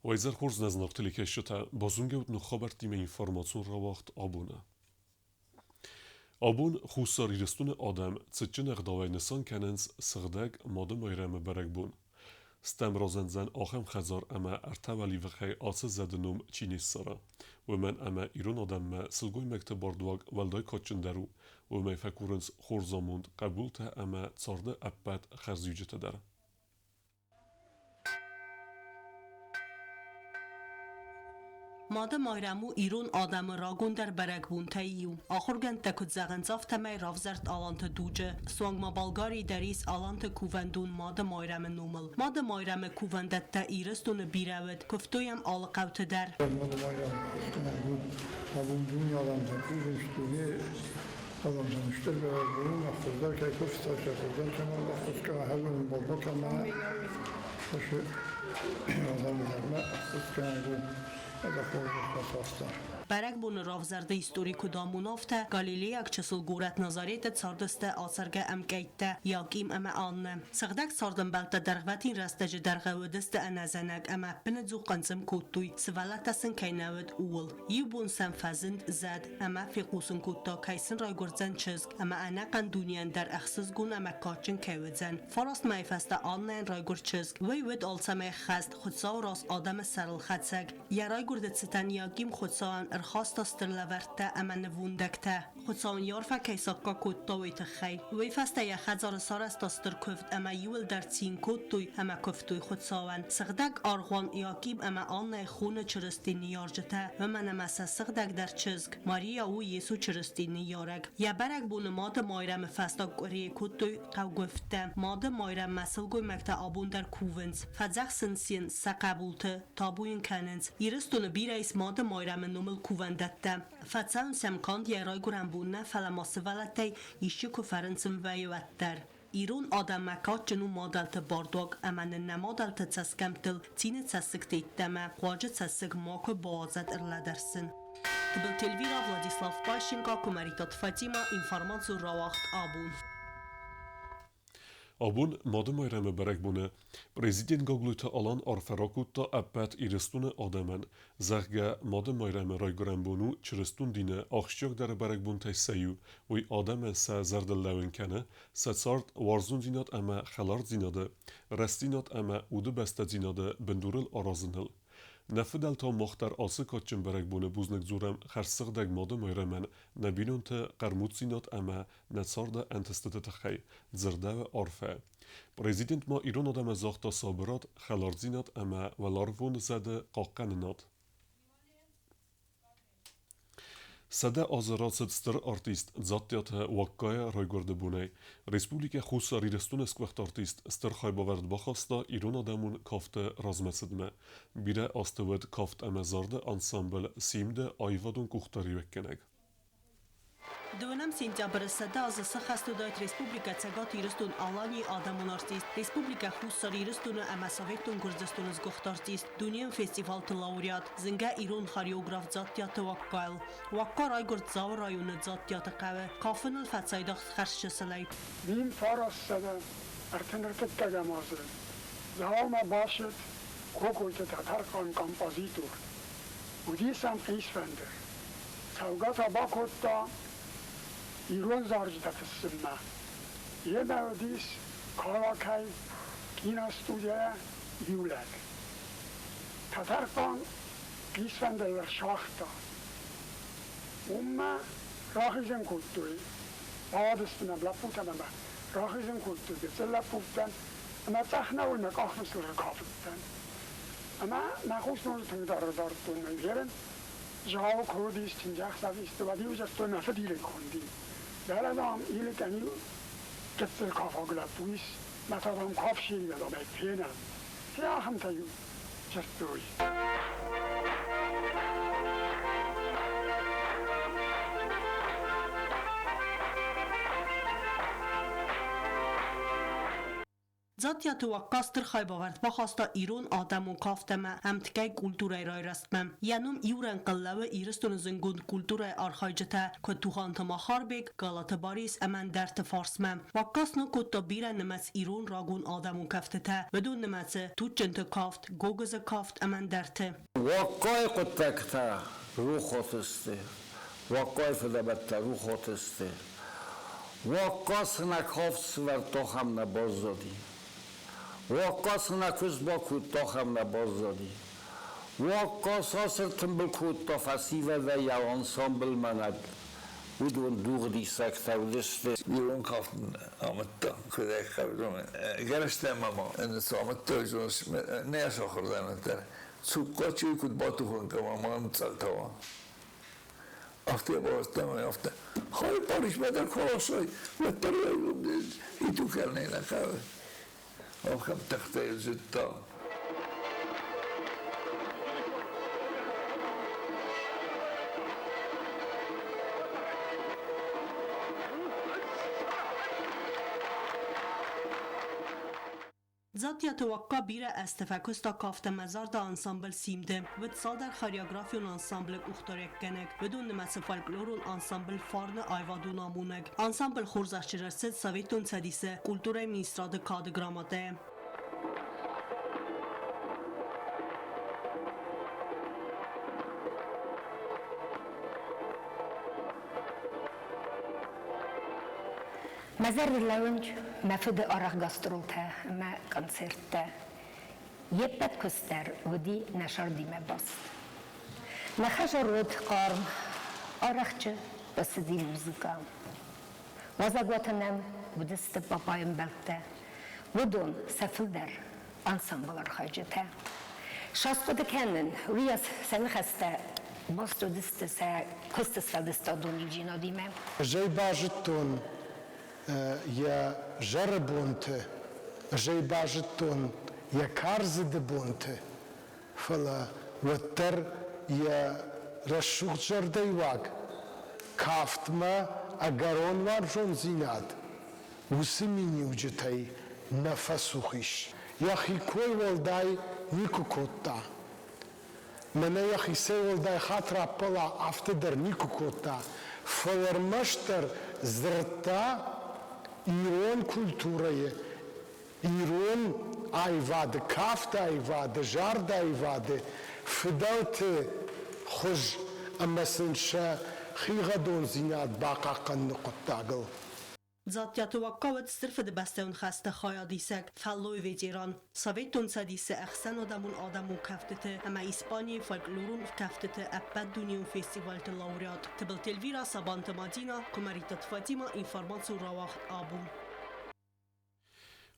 Уӕ изӕр хорз, нӕ зынаргъ телекӕсджытӕ! Базонгӕ ут ног хабӕрттимӕ информацион рауагъд абоны. Абон Хуссар Ирыстоны адӕм цытджын ӕгъдауӕй нысан кӕнынц Сыгъдӕг Мады Майрӕмы бӕрӕгбон. Стӕм разындзӕн ахӕм хӕдзар ӕмӕ ӕртӕ уӕливыхӕй ацы зӕды ном чи не ссара. Уымӕн ӕмӕ ирон адӕммӕ сылгоймӕгты бардуаг уӕлдай кадджындӕр у, уымӕй фӕкурынц хорз амонд, хъӕбултӕ ӕмӕ царды ӕппӕт хӕрзиуджытӕ дӕр. Мады Майрӕм у ирон адӕмы рагондӕр бӕрӕгбонтӕй иу. Ахуыргӕндтӕ куыд зӕгъынц, афтӕмӕй равзӕрд аланты дуджы. Суанг ма Болгарийы дӕр ис аланты кувӕндон Мады Майрӕмы номыл. Мады Майрӕмы кувӕндӕттӕ Ирыстоны бирӕ уыд, куывтой йӕм алы хъӕуты дӕр. Мады Майрӕм абон дуне алантӕ кувынц, дуне алантӕн стыр бӕрӕгбон у, хуыздӕр кӕй куывта, сӕ хуыздӕр кӕмӕн баххуыс кӕна, хӕрзбон бакӕна, уыцы адӕмы дӕр ӕххуысгӕнӕг у ӕмӕ хорзӕхтӕ хаста. Бӕрӕгбоны равзӕрды истори куыд амоны, афтӕ галилейаг чысыл горӕт Назареты цардысты ацӕргӕ ӕмкъӕйттӕ Иаким ӕмӕ Аннӕ. Сыгъдӕг цардӕмбӕлттӕ дӕргъвӕтин рӕстӕджы дӕргъы уыдысты ӕнӕзӕнӕг ӕмӕ ӕппынӕдзух хъынцъым кодтой, сывӕллӕттӕ сын кӕй нӕ уыд, ууыл. Иу бон сӕм фӕзынд зӕд ӕмӕ фехъусын кодта, кӕй сын райгуырдзӕн чызг ӕмӕ ӕнӕхъӕн дунейӕн дӕр ӕхсызгон ӕмӕ кадджын кӕй уыдзӕн. Фараст мӕйы фӕстӕ Аннӕйӕн райгуырд чызг. Уый уыд алцӕмӕй хӕст, Хуыцауы раз адӕмы сӕрылхӕцӕг. Йӕ райгуырды цытӕн Иаким Хуыцауӕн ӕрхаста стыр лӕвӕрттӕ ӕмӕ нывондӕгтӕ, Хуыцау ын йӕ арфӕ кӕй саккаг кодта, уый тыххӕй. Уый фӕстӕ йӕ хӕдзары сарӕзта стыр куывд ӕмӕ иуылдӕр цин кодтой ӕмӕ куывтой Хуыцауӕн. Сыгъдӕг аргъуан Иаким ӕмӕ Аннӕйы хоны Чырысти ныййарджытӕ, уымӕн ӕмӕ сӕ сыгъдӕгдӕр чызг, Мария у Йесо Чырыстийы ныййарӕг. Йӕ бӕрӕгбоны Мады Майрӕмы фӕстаг къуырийы кодтой хъӕугуывдтӕ. Мады Майрӕммӕ сылгоймӕгтӕ абон дӕр кувынц, фӕдзӕхсынц йын сӕ хъӕбулты, табу йын кӕнынц. Ирыстоны бирӕ ис Мады Майрӕмы номыл кувӕндӕттӕ. Фӕцӕуынц сӕм канд йӕ райгуырӕн бон нӕ, фӕлӕ ма сывӕллӕттӕй исчи куы фӕрынчын вӕййы, уӕддӕр. Ирон адӕммӕ кадджын у мадӕлты бардуаг ӕмӕ нын нӕ мадӕлты цӕсгӕмттыл цины цӕссыгты йеддӕмӕ хъуаджы цӕссыг макуы бауадзӕд ӕрлӕдӕрсын. Тыбылты Эльвира, Владислав Пащенко, Куымӕридтаты Фатимӕ, информацион рауагъд абон. Абон Мады Майрӕмы бӕрӕгбоны президент Гаглойты Алан арфӕ ракодта ӕппӕт Ирыстоны адӕмӕн, зӕгъгӕ, Мады Майрӕмы райгуырӕн бон у чырыстон дины ахсджиагдӕр бӕрӕгбонтӕй сӕ иу, уый адӕмӕн сӕ зӕрдыл лӕууын кӕны сӕ цард уарзондзинад ӕмӕ хӕлардзинады, рӕстдзинад ӕмӕ удыбӕстӕдзинады бындурыл аразыныл. Нӕ фыдӕлтау мах дӕр ацы кадджын бӕрӕгбоны бузныг дзурӕм хӕрзсыгъдӕг Мады Майрӕмӕн нӕ бинонты хъӕрмуддзинад ӕмӕ нӕ царды ӕнтыстыты тыххӕй, дзырдӕуы арфӕ. Президент ма ирон адӕмӕн загъта сабырад, хӕлардзинад ӕмӕ уӕларвон зӕды хъахъхъӕнынад. 100 азы рацыд стыр артист Дзаттиаты Уаккайы райгуырды бонӕй. Республикӕ Хуссар Ирыстоны сгуыхт артист стыр хайбавӕрд бахаста ирон адӕмон кафты размӕцыдмӕ. Бирӕ азты уыд кафт ӕмӕ зарды ансамбль «Симд-ы» аивадон къухдариуӕггӕнӕг. Дыууынӕм сентябры 100 азы сыххӕст уыдаид Республикӕ Цӕгат Ирыстон-Аланийы адӕмон артист, Республикӕ Хуссар Ирыстоны ӕмӕ Советон Гуырдзыстоны сгуыхт артист, дунейон фестивалты лауреат, зынгӕ ирон хореограф Дзаттиаты Уаккайыл. Уакка райгуырд Дзауы районы Дзаттиаты хъӕуы. Кафыныл фӕцайдагъ хӕрзчысылӕй. 1934 азы Дзаумӕ бацыд Кокойты Тӕтӕрхъан композитор. Уыдис ӕм хъисфӕндыр. Цӕугӕ та бакодта ирон зарджытӕ фыссынмӕ. Йемӕ уыдис Калакӕй киностудийӕ иу лӕг. Тӕтӕрхъан хъисфӕндырыл ӕрсагъта. Уым мӕ рахизын кодтой, бауадысты нӕм лӕппутӕм ӕмӕ рахизын кодтой гыццыл лӕппутӕн ӕмӕ цъӕх нӕуыл мӕ къахфыстыл ркафыдтӕн. Ӕмӕ мӕ хъус ноджы тынгдӕр ӕрдардтон мӕ изӕрӕн. Згъӕуы куы уыдис, чындзӕхсӕв исты, уӕд-иу дзырдтой мӕ фыд Илик хуынди. Дӕлӕ, дам, Иликӕн иу гыццыл кафаг лӕппу ис, мӕ та, дам, куы афсин, дам ӕй фенӕм. Гъе ахӕмтӕ-иу дзырдтой. Дзаттиаты Уакка стыр хайбавӕрд бахаста ирон адӕмон кафт ӕмӕ ӕмткӕй культурӕйы райрӕзтмӕ. Йӕ ном иу рӕнхъыл лӕууы Ирыстоны зындгонд культурӕйы архайджытӕ, куыд Тугъанты Махарбег, Галаты Барис ӕмӕ ӕндӕрты фарсмӕ. Уакка сног кодта бирӕнымӕц ирон рагон адӕмон кӕфтытӕ, уыдон нымӕцы Туджджынты кафт, Гогызы кафт ӕмӕ ӕндӕрты. Уаккайы хъуыддӕгтӕ рухоты сты, Уаккайы фыдӕбӕттӕ рухоты сты. Уакка цы нӕ кафт сывӕрдта, ахӕм нӕ баззади. Уакка цы нӕ куыст бакодта, ахӕм нӕ баззади. Уакка цасыр тымбыл кодта фӕсивӕдӕй йӕ ансамблмӕ нӕ уыдон дугъдисӕгтӕ уыдысты. Ирон кафт амыдта, куыд ӕй хъӕуы, гӕрӕстӕ мама цы амыдта, нӕ сахуырдзӕн дӕр. Цухъхъачи куыд батухын кӕма ма ӕмцъӕлтӕ Афтӕ бауадзтам, афтӕ. Хай Парижмӕ дӕр куы аласай, уӕддӕр иту кӕнын нӕ хъӕуы. Ахӕм тыхтӕ зыдта. Дзаттиаты Уакка бирӕ ӕзты фӕкуыста кафт ӕмӕ зарды ансамбль «Симд-ы». Уыд цалдӕр хореографион ансамблы къухдариуӕггӕнӕг, уыдон нымӕцы фольклорон ансамбль «Фарн-ы» аивадон амонӕг. Ансамбль хорзӕхджын ӕрцыд Советон Цӕдисы Культурӕйы министрады Кады грамотӕйӕ. Мӕ зӕрдыл лӕууынц мӕ фыды арӕх гастролтӕ ӕмӕ концерттӕ. Йе ппӕт куыст дӕр уыди нӕ сардимӕ баст. Нӕ хӕдзар уыд хъарм, арӕхджы бацыди музыкӕ. Уазӕгуаты нӕм уыдысты папайы ӕмбӕлттӕ. Уыдон сӕ фылдӕр ансамблы архайджытӕ. Саст хъуыды кӕнын, уыйас сӕ ныхӕстӕ баст уыдысты сӕ куысты сфӕлдыстадон ивдзинадимӕ. Ӕз ӕй базыдтон йӕ зӕры бонты, ӕз ӕй базыдтон йӕ кардзыды бонты, фӕлӕ уӕддӕр йӕ рӕсугъд зӕрдӕйы уаг, кафтмӕ ӕгӕрон уарзондзинад уыцы миниуджытӕй нӕ фӕцух ис. Йӕхи кой уӕлдай никуы кодта. Мӕнӕ йӕхицӕй уӕлдай хатт раппӕла, афтӕ дӕр никуы кодта, фӕлӕ ӕрмӕстдӕр дзырдта ирон культурӕйы, ирон аивады, кафты аивады, зарды аивады фыдӕлты хуыз ӕмӕ сын сӕ хигъӕдондзинад бахъахъхъӕныны хъуыддагыл. Дзаттиаты Уакка уыд Стыр Фыдыбӕстӕйон хӕсты хайадисӕг, фӕллойы ветеран, Советон Цӕдисы ӕхсӕнадӕмон адӕмон кӕфтыты ӕмӕ Испанийы фольклорон кӕфтыты ӕппӕтдунеон фестивальты лауреат. Тыбылты Эльвира, Сабанты Мадинӕ, Куымӕридтаты Фатимӕ, информацион рауагъд абон.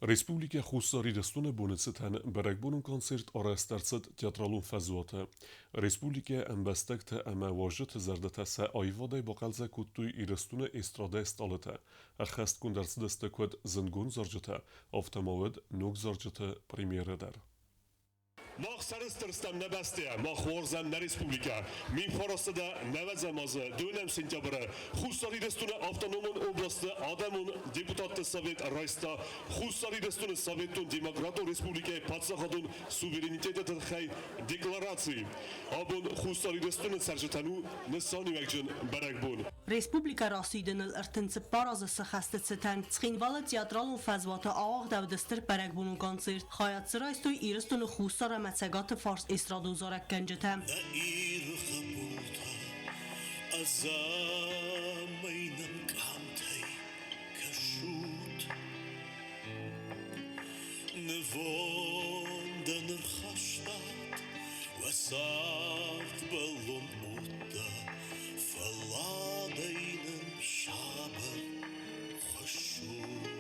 Республикӕ Хуссар Ирыстоны боны цытӕн бӕрӕгбонон концерт арӕзт ӕрцыд театралон фӕзуаты. Республикӕйы ӕмбӕстӕгтӕ ӕмӕ уазджыты зӕрдӕтӕ сӕ аивадӕй бахъӕлдзӕг кодтой Ирыстоны эстрадӕйы стъалытӕ. Ӕххӕстгонд ӕрцыдысты куыд зындгонд зарджытӕ, афтӕ ма уыд ног зарджыты премьерӕ дӕр. Мах сӕрыстыр стӕм нӕ бӕстӕйӕ, мах уарзӕм нӕ республикӕ. 1900 нӕвӕдзӕм азы дыууынӕм сентябры Хуссар Ирыстоны автономон областы адӕмон депутатты совет райста Хуссар Ирыстоны Советон Демократон Республикӕйы паддзахадон суверенитеты тыххӕй деклараци. Абон Хуссар Ирыстоны цӕрджытӕн у нысаниуӕгджын бӕрӕгбон. Республикӕ расидыныл 34 азы цы хӕсты цытӕн Цхинвалы театралон фӕзуаты ауагъдӕуыд стыр бӕрӕгбонон концерт. Хайад дзы райстой Ирыстоны Хуссар ӕмӕ Цӕгаты фарс эстрадон зарӕггӕнджытӕ. Нӕ Иры хъӕбултӕ ӕдзӕмӕй нӕм къамтӕй кӕсут. Нывондӕн ӕрхастат уӕ цардбӕллон удтӕ, фӕлладӕй нын сабыр хуыссут.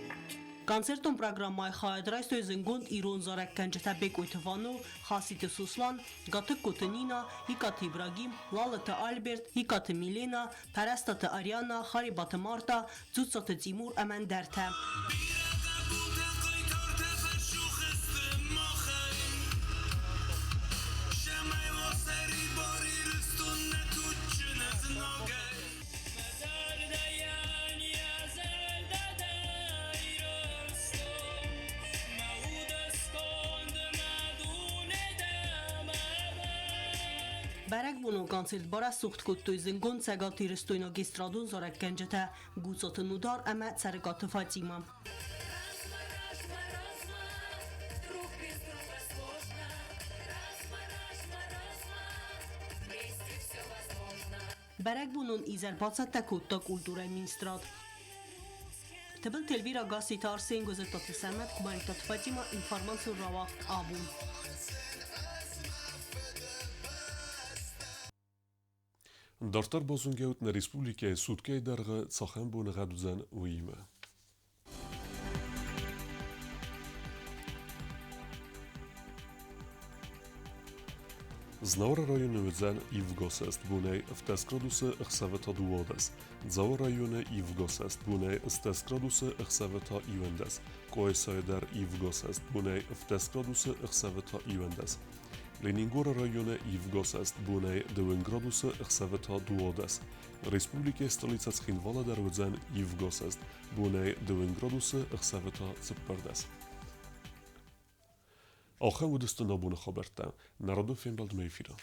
Концертон программӕйы хайад райстой зындгонд ирон зарӕггӕнджытӕ Бекъойты Вано, Хаситы Сослан, Гатыгкоты Нина, Икъаты Ибрагим, Лалыты Альберт, Икъаты Милена, Пӕрӕстаты Ариана, Харебаты Марта, Дзуццаты Тимур ӕмӕ ӕндӕртӕ. Бирӕ хъӕбултӕ, хъайтартӕ фӕцух сты махӕй. Цӕмӕй уа сӕрибар Ирыстон нӕ туджджын ӕзнагӕй. Мӕ зӕрдӕйӕн йӕ зӕрдӕ дӕ Ирыстон, мӕ Бӕрӕгбонон концерт барӕсугъд кодтой зындгонд цӕгатирыстойнаг эстрадон зарӕггӕнджытӕ Гуцаты Нудар ӕмӕ Цӕрыкъаты Фатимӕ. Бӕрӕгбонон изӕр бацӕттӕ кодта культурӕйы министрад. Тыбылты Эльвира, Гасситы Арсен, Гуызыттаты Сӕрмӕт, Куымӕридтаты Фатимӕ, информацион рауагъд абон. Дарддӕр базонгӕут нӕ республикӕйы суткӕйы дӕргъы цахӕм боныгъӕд уыдзӕн, уыимӕ. Знауыры районы уыдзӕн ивгосӕст бонӕй 17 градусы, ӕхсӕвы та 12. Дзауы районы ивгосӕст бонӕй 10 градусы, ӕхсӕвы та 11. Къуайсайы дӕр ивгосӕст бонӕй 17 градусы, ӕхсӕвы та 11. Ленингоры районы ивгосӕст бонӕй 2 градусы, ӕхсӕвы та 12. Республикӕйы столицӕ Цхинвалы дӕр уыдзӕн ивгосӕст бонӕй 2 градусы, ӕхсӕвы та 14. Ахӕм уыдысты нӕ боны хабӕрттӕ. Народон фембӕлдмӕ эфиры.